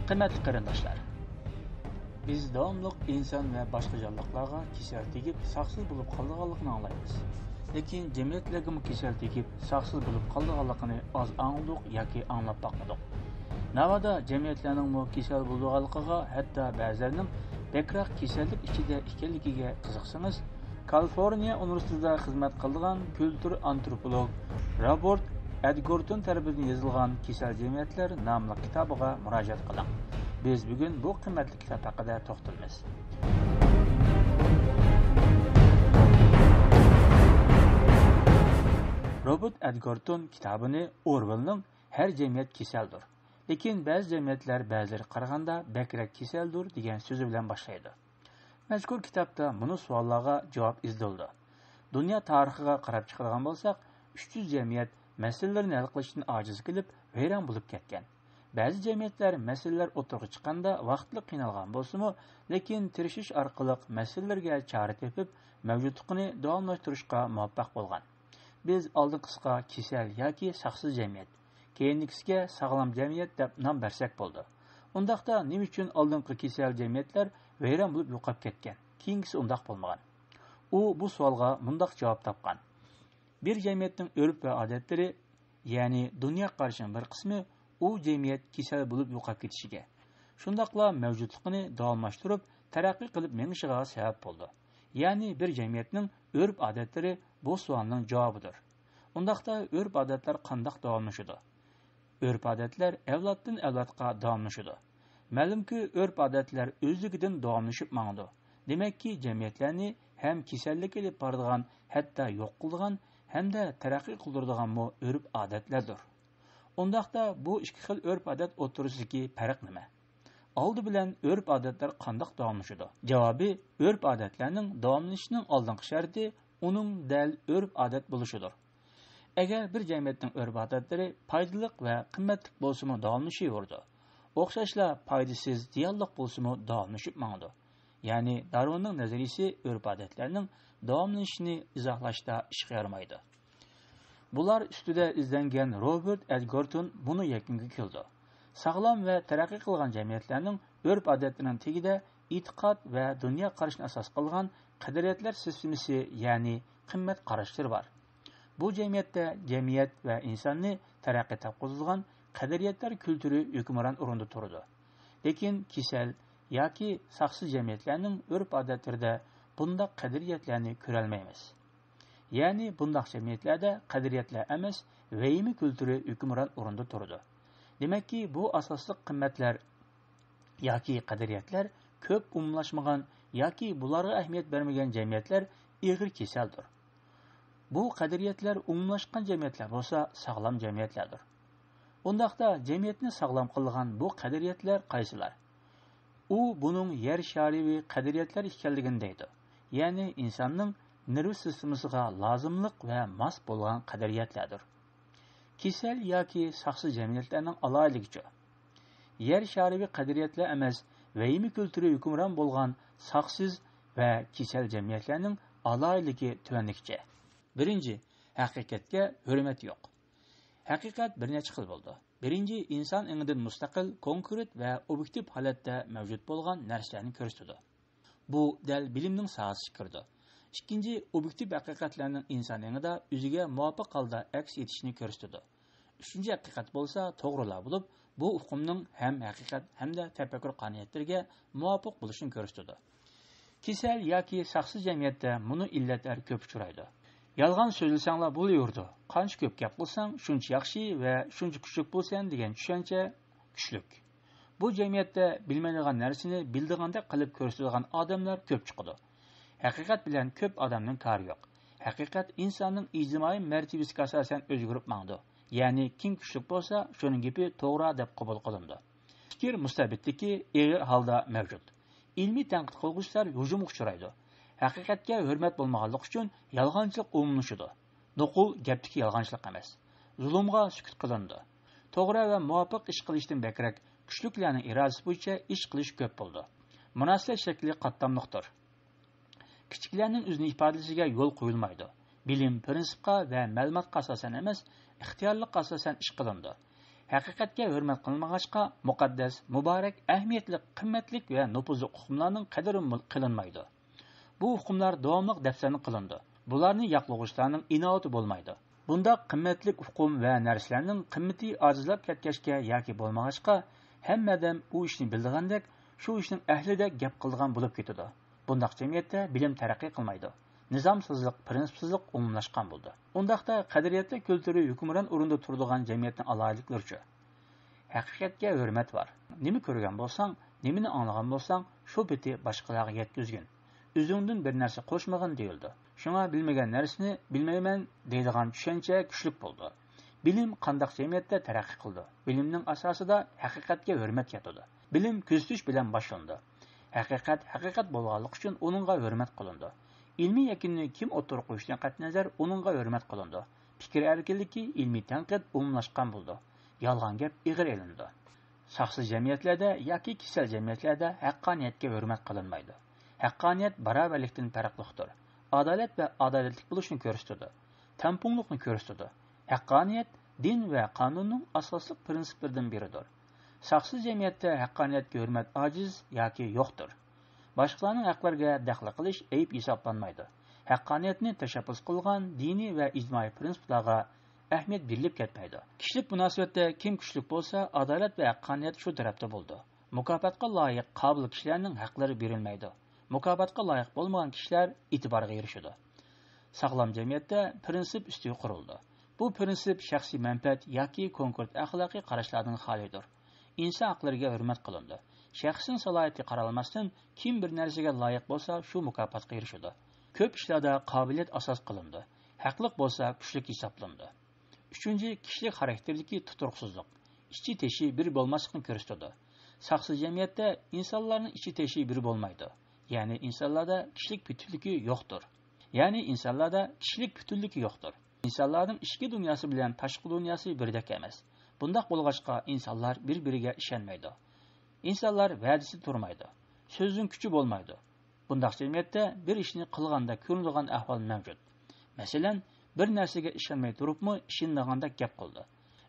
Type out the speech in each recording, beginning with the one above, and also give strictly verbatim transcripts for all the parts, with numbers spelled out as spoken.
قىممەتلىك قېرىنداشلار، بىز داۋاملىق ئىنسان ۋە باشقا جانلىقلارغا كېسەل تېگىپ، ساقسىز بولۇپ قالىدىغانلىقىنى ئاڭلايمىز. لېكىن جەمئىيەتلەرگىمۇ كېسەل تېگىپ، ساقسىز بولۇپ قالىدىغانلىقىنى ئاز ئاڭلىدۇق ياكى ئاڭلاپ باقمىدۇق. ناۋادا جەمئىيەتلەرنىڭمۇ كېسەل بولىدىغانلىقىغا، ھەتتا بەزىلەرنىڭ بەكرەك كېسەللىك ئىچىدە ئىكەنلىكىگە قىزىقسىڭىز، كالىفورنىيە ئۇنىۋېرسىتېتىدا خىزمەت قىلىدىغان كۈلتۈر ئانتروپولوگ روبېرت ئەدگورتون تەرىپىدىن يېزىلغان كېسەل جەمئىيەتلەر ناملىق كىتابىغا مۇراجىئەت قىلىڭ. بىز بۈگۈن بۇ قىممەتلىك كىتاب ھەققىدە توختىلىمىز. روبېرت ئەدگورتون كىتابىنى ئورۋېلنىڭ «ھەر جەمئىيەت كېسەلدۇر، لېكىن بەزى جەمئىيەتلەر بەزىلىرىگە قارىغاندا بەكرەك كېسەلدۇر» دېگەن سۆزى بىلەن باشلايدۇ. مەزكۇر كىتابتا مۇنۇ سوئاللارغا جاۋاب ئىزدىلىدۇ. دۇنيا تارىخىغا قاراپ چىقىدىغان بولساق، ئۈچ يۈز جەمئىيەت مەسىلىلىرىنى ھەل قىلىشتىن ئاجىز كېلىپ، ۋەيران بولۇپ كەتكەن. بەزى جەمئىيەتلەر مەسىلىلەر ئوتتۇرىغا چىققاندا ۋاقىتلىق قىينالغان بولسىمۇ، لېكىن تىرىشىش ئارقىلىق مەسىلىلىرىگە چارە تېپىپ، مەۋجۇتلۇقىنى داۋاملاشتۇرۇشقا مۇۋەپپەق بولغان. بىز ئالدىنقىسىغا كېسەل ياكى ساقسىز جەمئىيەت، كېيىنكىسىگە ساغلام جەمئىيەت دەپ نام بەرسەك بولىدۇ. ئۇنداقتا نېمە ئۈچۈن ئالدىنقى كېسەل جەمئىيەتلەر ۋەيران بولۇپ يوقاپ كەتكەن، كېيىنكىسى ئۇنداق بولمىغان؟ ئۇ بۇ سوئالغا مۇنداق جاۋاب تاپقان: بىر جەمئىيەتنىڭ ئۆرپ ۋە ئادەتلىرى، يەنى دۇنيا قارىشىنىڭ بىر قىسمى ئۇ جەمئىيەت كېسەل بولۇپ يوقاپ كېتىشىگە، شۇنداقلا مەۋجۇتلۇقىنى داۋاملاشتۇرۇپ، تەرەققىي قىلىپ مېڭىشىغا سەۋەب بولىدۇ. يەنى بىر جەمئىيەتنىڭ ئۆرپ-ئادەتلىرى بۇ سوئالنىڭ جاۋابىدۇر. ئۇنداقتا ئۆرپ-ئادەتلەر قانداق داۋاملىشىدۇ؟ ئۆرپ-ئادەتلەر ئەۋلادتىن ئەۋلادقا داۋاملىشىدۇ. مەلۇمكى، ئۆرپ-ئادەتلەر ئۆزلۈكىدىن داۋاملىشىپ ماڭىدۇ. دېمەككى، جەمئىيەتلەرنى ھەم كېسەللىككە ئېلىپ بارىدىغان، ھەتتا يوق قىلىدىغان ھەمدە تەرەققىي قىلدۇرىدىغانمۇ ئۆرپ-ئادەتلەردۇر. ئۇنداقتا بۇ ئىككى خىل ئۆرپ-ئادەت ئوتتۇرىسىدىكى پەرق نېمە؟ ئالدى بىلەن ئۆرپ-ئادەتلەر قانداق داۋاملىشىدۇ؟ جاۋابى، ئۆرپ-ئادەتلەرنىڭ داۋاملىشىشىنىڭ ئالدىنقى شەرتى ئۇنىڭ دەل ئۆرپ-ئادەت بولۇشىدۇر. ئەگەر بىر جەمئىيەتنىڭ ئۆرپ-ئادەتلىرى پايدىلىق ۋە قىممەتلىك بولسىمۇ داۋاملىشىۋېرىدۇ. ئوخشاشلا پايدىسىز، زىيانلىق بولسىمۇ داۋاملىشىپ ماڭىدۇ. يەنى دارۋىننىڭ نەزەرىيىسى ئۆرپ-ئادەتلەرنىڭ داۋاملىنىشىنى ئىزاھلاشتا ئىشقا يارىمايدۇ. بۇلار ئۈستىدە ئىزدەنگەن روبېرت ئەدگورتون مۇنۇ يەكۈنگە كېلىدۇ: ساغلام ۋە تەرەققىي قىلغان جەمئىيەتلەرنىڭ ئۆرپ-ئادەتلىرىنىڭ تېگىدە ئېتىقاد ۋە دۇنيا قارىشىنى ئاساس قىلغان قەدرىيەتلەر سىستېمىسى، يەنى قىممەت قاراشلىرى بار. بۇ جەمئىيەتتە جەمئىيەت ۋە ئىنساننى تەرەققىي تاپقۇزىدىغان قەدرىيەتلەر كۈلتۈرى ھۆكۈمران ئورۇندا تۇرىدۇ. لېكىن كېسەل ياكى ساقسىز جەمئىيەتلەرنىڭ ئۆرپ-ئادەتلىرىدە بۇنداق قەدرىيەتلەرنى كۆرەلمەيمىز. يەنى بۇنداق جەمئىيەتلەردە قەدرىيەتلەر ئەمەس، ۋەھىمە كۈلتۈرى ھۆكۈمران ئورۇندا تۇرىدۇ. دېمەككى، بۇ ئاساسلىق قىممەتلەر ياكى قەدرىيەتلەر كۆپ ئومۇملاشمىغان ياكى بۇلارغا ئەھمىيەت بەرمىگەن جەمئىيەتلەر ئېغىر كېسەلدۇر. بۇ قەدرىيەتلەر ئومۇملاشقان جەمئىيەتلەر بولسا ساغلام جەمئىيەتلەردۇر. ئۇنداقتا جەمئىيەتنى ساغلام قىلىدىغان بۇ قەدرىيەتلەر قايسىلار؟ ئۇ بۇنىڭ يەر شارىۋى قەدرىيەتلەر ئىكەنلىكىنى دەيدۇ. يەنى ئىنساننىڭ نېرۋا سىستېمىسىغا لازىملىق ۋە ماس بولغان قەدرىيەتلەردۇر. كېسەل ياكى ساقسىز جەمئىيەتلەرنىڭ ئالاھىدىلىكىچۇ؟ يەر شارىۋى قەدرىيەتلەر ئەمەس، ۋەھىمە كۈلتۈرى ھۆكۈمران بولغان ساقسىز ۋە كېسەل جەمئىيەتلەرنىڭ ئالاھىدىلىكى تۆۋەندىكىچە. بىرىنچى، ھەقىقەتكە ھۆرمەت يوق. ھەقىقەت بىر نەچچە خىل بولىدۇ. بىرىنچى، ئىنسان ئېڭىدىن مۇستەقىل، كونكرېت ۋە ئوبيېكتىپ ھالەتتە مەۋجۇت بولغان نەرسىلەرنى كۆرسىتىدۇ. بۇ دەل بىلىمنىڭ ساھەسىگە كىرىدۇ. ئىككىنچى، ئوبيېكتىپ ھەقىقەتلەرنىڭ ئىنسان ئېڭىدا ئۆزىگە مۇۋاپىق ھالدا ئەكس ئېتىشىنى كۆرسىتىدۇ. ئۈچىنچى ھەقىقەت بولسا توغرىلار بولۇپ، بۇ ئۇقۇمنىڭ ھەم ھەقىقەت ھەمدە تەپەككۇر قانۇنىيەتلىرىگە مۇۋاپىق بولۇشىنى كۆرسىتىدۇ. كېسەل ياكى ساقسىز جەمئىيەتتە مۇنۇ ئىللەتلەر كۆپ ئۇچرايدۇ. يالغان سۆزلىسەڭلار بولۇۋېرىدۇ. قانچە كۆپ گەپ قىلساڭ، شۇنچە ياخشى ۋە شۇنچە كۈچلۈك بولىسەن دېگەن چۈشەنچە كۈچلۈك. بۇ جەمئىيەتتە بىلمەيدىغان نەرسىنى بىلىدىغاندەك قىلىپ كۆرسىتىدىغان ئادەملەر كۆپ چىقىدۇ. ھەقىقەت بىلەن كۆپ ئادەمنىڭ كارى يوق. ھەقىقەت ئىنساننىڭ ئىجتىمائىي مەرتىۋىسىگە ئاساسەن ئۆزگىرىپ ماڭىدۇ. يەنى كىم كۈچلۈك بولسا، شۇنىڭ گېپى توغرا دەپ قوبۇل قىلىنىدۇ. پىكىر مۇستەبىتلىكى ئېغىر ھالدا مەۋجۇت. ئىلمىي تەنقىد قىلغۇچىلار ھۇجۇمغا ئۇچرايدۇ. ھەقىقەتكە ھۆرمەت بولمىغانلىقى ئۈچۈن يالغانچىلىق ئومۇملىشىدۇ. نوقۇل گەپتىكى يالغانچىلىق ئەمەس. زۇلۇمغا سۈكۈت قىلىنىدۇ. توغرا ۋە مۇۋاپىق ئىش قىلىشتىن بەكرەك، كۈچلۈكلەرنىڭ ئىرادىسى بويىچە ئىش قىلىش كۆپ بولىدۇ. مۇناسىۋەت شەكلى قاتلاملىقتۇر. كىچىكلەرنىڭ ئۆزىنى ئىپادىلىشىگە يول قويۇلمايدۇ. بىلىم پىرىنسىپقا ۋە مەلۇماتقا ئاساسەن ئەمەس، ئىختىيارلىققا ئاساسەن ئىش قىلىنىدۇ. ھەقىقەتكە ھۆرمەت قىلمىغاچقا، مۇقەددەس، مۇبارەك، ئەھمىيەتلىك، قىممەتلىك ۋە نوپۇزلۇق ئۇقۇملارنىڭ قەدرى مۇل-، قىلىنمايدۇ. بۇ ئۇقۇملار داۋاملىق دەپسەندە قىلىنىدۇ. بۇلارنى ياقلىغۇچىلارنىڭ ئىناۋىتى بولمايدۇ. بۇنداق قىممەتلىك ئۇقۇم ۋە نەرسىلەرنىڭ قىممىتى ئاجىزلاپ كەتكەچكە ياكى بولمىغاچقا، ھەممە ئادەم ئۇ ئىشنى بىلىدىغاندەك، شۇ ئىشنىڭ ئەھلىدەك گەپ قىلىدىغان بولۇپ كېتىدۇ. بۇنداق جەمئىيەتتە بىلىم تەرەققىي قىلمايدۇ. نىزامسىزلىق، پىرىنسىپسىزلىق ئومۇملاشقان بولىدۇ. ئۇنداقتا قەدرىيەتلىك كۈلتۈرى ھۆكۈمران ئورۇندا تۇرىدىغان جەمئىيەتنىڭ ئالاھىدىلىكلىرىچۇ؟ ھەقىقەتكە ھۆرمەت بار. نېمە كۆرگەن بولساڭ، نېمىنى ئاڭلىغان بولساڭ، شۇ پېتى باشقىلارغا يەتكۈزگىن. ئۆزۈڭدىن بىر نەرسە قوشمىغىن دېيىلىدۇ. شۇڭا بىلمىگەن نەرسىنى بىلمەيمەن دەيدىغان چۈشەنچە كۈچلۈك بولىدۇ. بىلىم قانداق جەمئىيەتتە تەرەققىي قىلىدۇ؟ بىلىمنىڭ ئاساسىدا ھەقىقەتكە ھۆرمەت ياتىدۇ. بىلىم كۆزىتىش بىلەن باشلىنىدۇ. ھەقىقەت ھەقىقەت بولغانلىقى ئۈچۈن ئۇنىڭغا ھۆرمەت قىلىنىدۇ. ئىلمىي يەكۈننى كىم ئوتتۇرىغا قويۇشىدىن قەتئىينەزەر، ئۇنىڭغا ھۆرمەت قىلىنىدۇ. پىكىر ئەركىنلىكى، ئىلمىي تەنقىد ئومۇملاشقان بولىدۇ. يالغان گەپ ئېغىر ئېلىنىدۇ. ساقسىز جەمئىيەتلەردە ياكى كېسەل جەمئىيەتلەردە ھەققانىيەتكە ھۆرمەت قىلىنمايدۇ. ھەققانىيەت باراۋەرلىكتىن پەرقلىقتۇر. ئادالەت ۋە ئادالەتلىك بولۇشنى كۆرسىتىدۇ. تەڭپۇڭلۇقنى كۆرسىتىدۇ. ھەققانىيەت دىن ۋە قانۇننىڭ ئاساسلىق پىرىنسىپلىرىدىن بىرىدۇر. ساقسىز جەمئىيەتتە ھەققانىيەتكە ھۆرمەت ئاجىز ياكى يوقتۇر. باشقىلارنىڭ ھەقلىرىگە دەخلى قىلىش ئەيىب ھېسابلانمايدۇ. ھەققانىيەتنى تەشەببۇس قىلغان دىنىي ۋە ئىجتىمائىي پىرىنسىپلارغا ئەھمىيەت بېرىلىپ كەتمەيدۇ. كىشىلىك مۇناسىۋەتتە كىم كۈچلۈك بولسا، ئادالەت ۋە ھەققانىيەت شۇ تەرەپتە بولىدۇ. مۇكاپاتقا لايىق قابىل كىشىلەرنىڭ ھەقلىرى بېرىلمەيدۇ. مۇكاپاتقا لايىق بولمىغان كىشىلەر ئېتىبارغا ئېرىشىدۇ. ساغلام جەمئىيەتتە پىرىنسىپ ئۈستىگە قۇرۇلىدۇ. بۇ پىرىنسىپ شەخسىي مەنپەئەت ياكى كونكرېت ئەخلاقىي قاراشلاردىن خالىيدۇر. ئىنسان ھەقلىرىگە ھۆرمەت قىلىنىدۇ. شەخسنىڭ سالاھىيىتى قارالماستىن، كىم بىر نەرسىگە لايىق بولسا، شۇ مۇكاپاتقا ئېرىشىدۇ. كۆپ ئىشلاردا قابىلىيەت ئاساس قىلىنىدۇ. ھەقلىق بولسا، كۈچلۈك ھېسابلىنىدۇ. ئۈچىنچى، كىشىلىك خاراكتېردىكى تۇتۇرۇقسىزلىق، ئىچى تېشى بىر بولماسلىقنى كۆرسىتىدۇ. ساقسىز جەمئىيەتتە ئىنسانلارنىڭ ئىچى تېشى بىر بولمايدۇ. يەنى ئىنسانلاردا كىشىلىك پۈتۈنلۈكى يوقتۇر. يەنى ئىنسانلاردا كىشىلىك پۈتۈنلۈكى يوقتۇر. ئىنسانلارنىڭ ئىچكى دۇنياسى بىلەن تاشقى دۇنياسى بىردەك ئەمەس. بۇنداق بولغاچقا، ئىنسانلار بىر-بىرىگە ئىشەنمەيدۇ. ئىنسانلار ۋەدىسىدە تۇرمايدۇ. سۆزنىڭ كۈچى بولمايدۇ. بۇنداق جەمئىيەتتە بىر ئىشنى قىلغاندەك كۆرۈنىدىغان ئەھۋال مەۋجۇت. مەسىلەن، بىر نەرسىگە ئىشەنمەي تۇرۇپمۇ ئىشىنىدىغاندەك گەپ قىلىدۇ.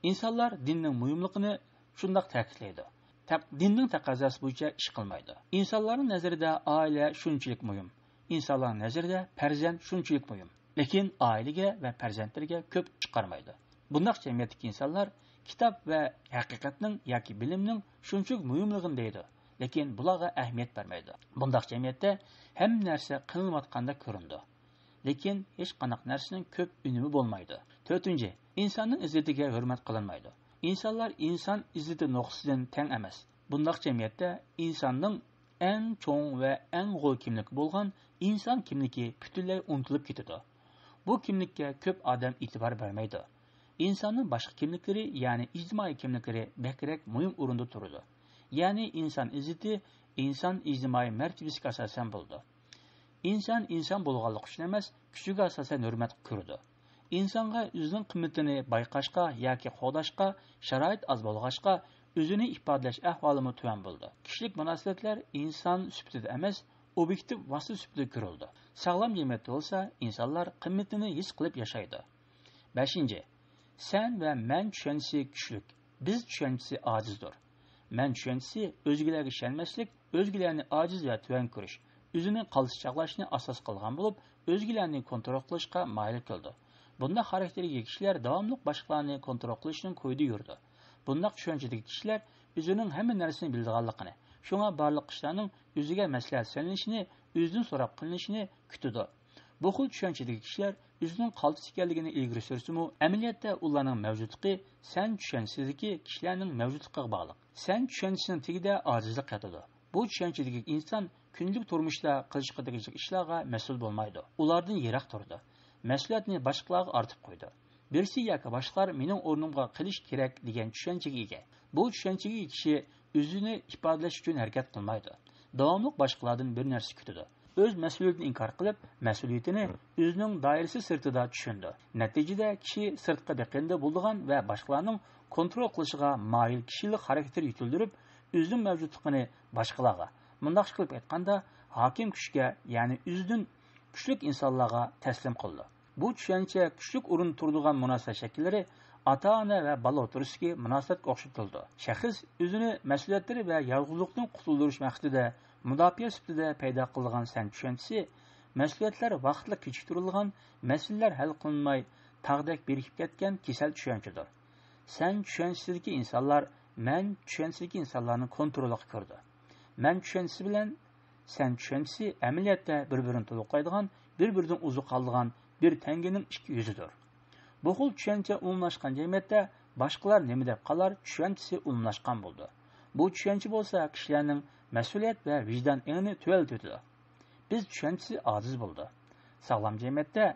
ئىنسانلار دىننىڭ مۇھىملىقىنى شۇنداق تەكىتلەيدۇ. تەق-، دىننىڭ تەقەززاسى بويىچە ئىش قىلمايدۇ. ئىنسانلارنىڭ نەزىرىدە ئائىلە شۇنچىلىك مۇھىم. ئىنسانلارنىڭ نەزىرىدە پەرزەنت شۇنچىلىك مۇھىم. لېكىن ئائىلىگە ۋە پەرزەنتلىرىگە كۆپ چىقارمايدۇ. بۇنداق جەمئىيەتتىكى ئىنسانلار كىتاب ۋە ھەقىقەتنىڭ ياكى بىلىمنىڭ شۇنچىلىك مۇھىملىقىنى دەيدۇ، لېكىن بۇلارغا ئەھمىيەت بەرمەيدۇ. بۇنداق جەمئىيەتتە ھەممە نەرسە قىلىنىۋاتقاندەك كۆرۈنىدۇ. لېكىن ھېچقانداق نەرسىنىڭ كۆپ ئۈنۈمى بولمايدۇ. تۆتىنچى، ئىنساننىڭ ئىززىتىگە ھۆرمەت قىلىنمايدۇ. ئىنسانلار ئىنسان ئىززىتى نۇقتىسىدىن تەڭ ئەمەس. بۇنداق جەمئىيەتتە ئىنساننىڭ ئەڭ چوڭ ۋە ئەڭ غول كىملىكى بولغان ئىنسان كىملىكى پۈتۈنلەي ئۇنتۇلۇپ كېتىدۇ. بۇ كىملىككە كۆپ ئادەم ئېتىبار بەرمەيدۇ. ئىنساننىڭ باشقا كىملىكلىرى، يەنى ئىجتىمائىي كىملىكلىرى بەكرەك مۇھىم ئورۇندا تۇرىدۇ. يەنى ئىنسان ئىززىتى ئىنسان ئىجتىمائىي مەرتىۋىسىگە ئاساسەن بولىدۇ. ئىنسان ئىنسان بولغانلىقى ئۈچۈن ئەمەس، كۈچىگە ئاساسەن ھۆرمەت كۆرىدۇ. ئىنسانغا ئۆزىنىڭ قىممىتىنى بايقاشقا ياكى قوغداشقا شارائىت ئاز بولغاچقا، ئۆزىنى ئىپادىلەش ئەھۋالىمۇ تۆۋەن بولىدۇ. كىشىلىك مۇناسىۋەتلەر ئىنسان سۈپىتىدە ئەمەس، ئوبيېكتىپ ۋاسىتە سۈپىتىدە كۆرۈلىدۇ. ساغلام جەمئىيەتتە بولسا ئىنسانلار قىممىتىنى ھېس قىلىپ ياشايدۇ. بەشىنچى، سەن ۋە مەن چۈشەنچىسى كۈچلۈك، بىز چۈشەنچىسى ئاجىزدۇر. مەن چۈشەنچىسى ئۆزگىلەرگە ئىشەنمەسلىك، ئۆزگىلەرنى ئاجىز ۋە تۆۋەن كۆرۈش، ئۆزىنى قالتىس چاغلاشنى ئاساس قىلغان بولۇپ، ئۆزگىلەرنى كونترول قىلىشقا مايىل كېلىدۇ. بۇنداق خاراكتېرگە ئىگە كىشىلەر داۋاملىق باشقىلارنى كونترول قىلىشنىڭ كويىدا يۈرىدۇ. بۇنداق چۈشەنچىدىكى كىشىلەر ئۆزىنىڭ ھەممە نەرسىنى بىلىدىغانلىقىنى، شۇڭا بارلىق ئىشلارنىڭ ئۆزىگە مەسلىھەت سېلىنىشىنى، ئۆزىدىن سوراپ قىلىنىشىنى كۈتىدۇ. بۇ خىل چۈشەنچىدىكى كىشىلەر ئۆزىنىڭ قالتىس ئىكەنلىكىنى ئىلگىرى سۈرسىمۇ، ئەمەلىيەتتە ئۇلارنىڭ مەۋجۇتلۇقى سەن چۈشەنچىسىدىكى كىشىلەرنىڭ مەۋجۇتلۇقىغا باغلىق. سەن چۈشەنچىسىنىڭ تېگىدە ئاجىزلىق ياتىدۇ. بۇ چۈشەنچىدىكى ئىنسان كۈندىلىك تۇرمۇشتا قىلىشقا تېگىشلىك ئىشلارغا مەسئۇل بولمايدۇ. ئۇلاردىن يىراق تۇرىدۇ. مەسئۇلىيەتنى باشقىلارغا ئارتىپ قويىدۇ. بىرسى ياكى باشقىلار مېنىڭ ئورنۇمغا قىلىشى كېرەك دېگەن چۈشەنچىگە ئىگە. بۇ چۈشەنچىگە ئىگە كىشى ئۆزىنى ئىپادىلەش ئۈچۈن ھەرىكەت قىلمايدۇ. داۋاملىق باشقىلاردىن بىر نەرسە كۈتىدۇ. ئۆز مەسئۇلىيىتىنى ئىنكار قىلىپ، مەسئۇلىيىتىنى ئۆزىنىڭ دائىرىسى سىرتىدا چۈشىنىدۇ. نەتىجىدە كىشى سىرتقا بېقىنىدە بولىدىغان ۋە باشقىلارنىڭ كونترول قىلىشىغا مايىل كىشىلىك خاراكتېر يېتىلدۈرۈپ، ئۆزىنىڭ مەۋجۇتلۇقىنى باشقىلارغا، مۇنداقچە قىلىپ ئېيتقاندا، ھاكىم كۈچكە، يەنى ئۆزىدىن كۈچلۈك ئىنسانلارغا تەسلىم قىلىدۇ. بۇ چۈشەنچە كۈچلۈك ئورۇندا تۇرىدىغان مۇناسىۋەت شەكىللىرى ئاتا-ئانا ۋە بالا ئوتتۇرىسىدىكى مۇناسىۋەتكە ئوخشىتىلىدۇ. شەخس ئۆزىنى مەسئۇلىيەتلىرى ۋە يالغۇزلۇقتىن قۇتۇلدۇرۇش مەقسىتىدە مۇداپىئە سۈپىتىدە پەيدا قىلىدىغان سەن چۈشەنچىسى مەسئۇلىيەتلەر ۋاقىتلىق كېچىكتۈرۈلىدىغان، مەسىلىلەر ھەل قىلىنماي، تاغدەك بېرىكىپ كەتكەن كېسەل چۈشەنچىدۇر. سەن چۈشەنچىسىدىكى ئىنسانلار مەن چۈشەنچىسىدىكى ئىنسانلارنىڭ كونترولىغا كىرىدۇ. مەن چۈشەنچىسى بىلەن سەن چۈشەنچىسى ئەمەلىيەتتە بىر-بىرىنى تولۇقلايدىغان، بىر-بىرىدىن ئوزۇق ئالىدىغان بىر تەڭگىنىڭ ئىككى يۈزىدۇر. بۇ خىل چۈشەنچە ئومۇملاشقان جەمئىيەتتە باشقىلار نېمە دەپ قالار چۈشەنچىسى ئومۇملاشقان بولىدۇ. بۇ چۈشەنچە بولسا كىشىلەرنىڭ مەسئۇلىيەت ۋە ۋىجدان ئېڭىنى تۆۋەنلىتىۋېتىدۇ. بىز چۈشەنچىسى ئاجىز بولىدۇ. ساغلام جەمئىيەتتە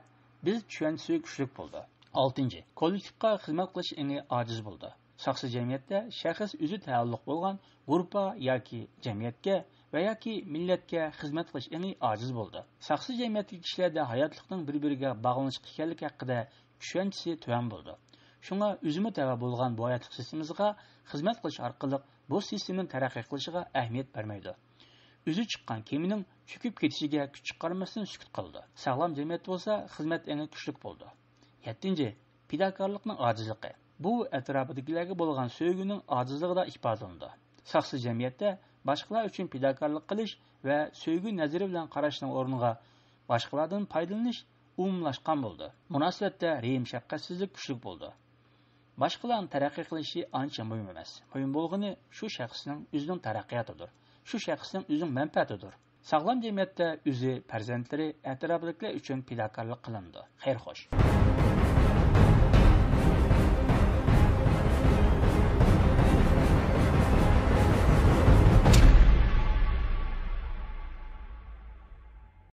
بىز چۈشەنچىسى كۈچلۈك بولىدۇ. ئالتىنچى، كوللېكتىپقا خىزمەت قىلىش ئېڭى ئاجىز بولىدۇ. ساقسىز جەمئىيەتتە شەخس ئۆزى تەئەللۇق بولغان گۇرۇپپا ياكى جەمئىيەتكە ۋە ياكى مىللەتكە خىزمەت قىلىش ئېڭى ئاجىز بولىدۇ. ساقسىز جەمئىيەتتىكى كىشىلەردە ھاياتلىقنىڭ بىر-بىرىگە باغلىنىشلىق ئىكەنلىكى ھەققىدە چۈشەنچىسى تۆۋەن بولىدۇ. شۇڭا ئۆزىمۇ تەۋە بولغان بۇ ھاياتلىق سىستېمىسىغا خىزمەت قىلىش ئارقىلىق بۇ سىستېمىنىڭ تەرەققىي قىلىشىغا ئەھمىيەت بەرمەيدۇ. ئۆزى چىققان كېمىنىڭ چۆكۈپ كېتىشىگە كۈچ چىقارماستىن سۈكۈت قىلىدۇ. ساغلام جەمئىيەتتە بولسا خىزمەت ئېڭى كۈچلۈك بولىدۇ. يەتتىنچى، پىداكارلىقنىڭ ئاجىزلىقى. بۇ ئەتراپىدىكىلەرگە بولغان سۆيگۈنىڭ ئاجىزلىقىدا ئىپادىلىنىدۇ. ساقسىز جەمئىيەتتە باشقىلار ئۈچۈن پىداكارلىق قىلىش ۋە سۆيگۈ نەزىرى بىلەن قاراشنىڭ ئورنىغا باشقىلاردىن پايدىلىنىش ئومۇملاشقان بولىدۇ. مۇناسىۋەتتە رېھىم-شەپقەتسىزلىك كۈچلۈك بولىدۇ. باشقىلارنىڭ تەرەققىي قىلىشى ئانچە مۇھىم ئەمەس. مۇھىم بولغىنى شۇ شەخسنىڭ ئۆزىنىڭ تەرەققىياتىدۇر. شۇ شەخسنىڭ ئۆزىنىڭ مەنپەئەتىدۇر. ساغلام جەمئىيەتتە ئۆزى، پەرزەنتلىرى، ئەتراپىدىكىلەر ئۈچۈن پىداكارلىق قىلىنىدۇ. خەير خوش.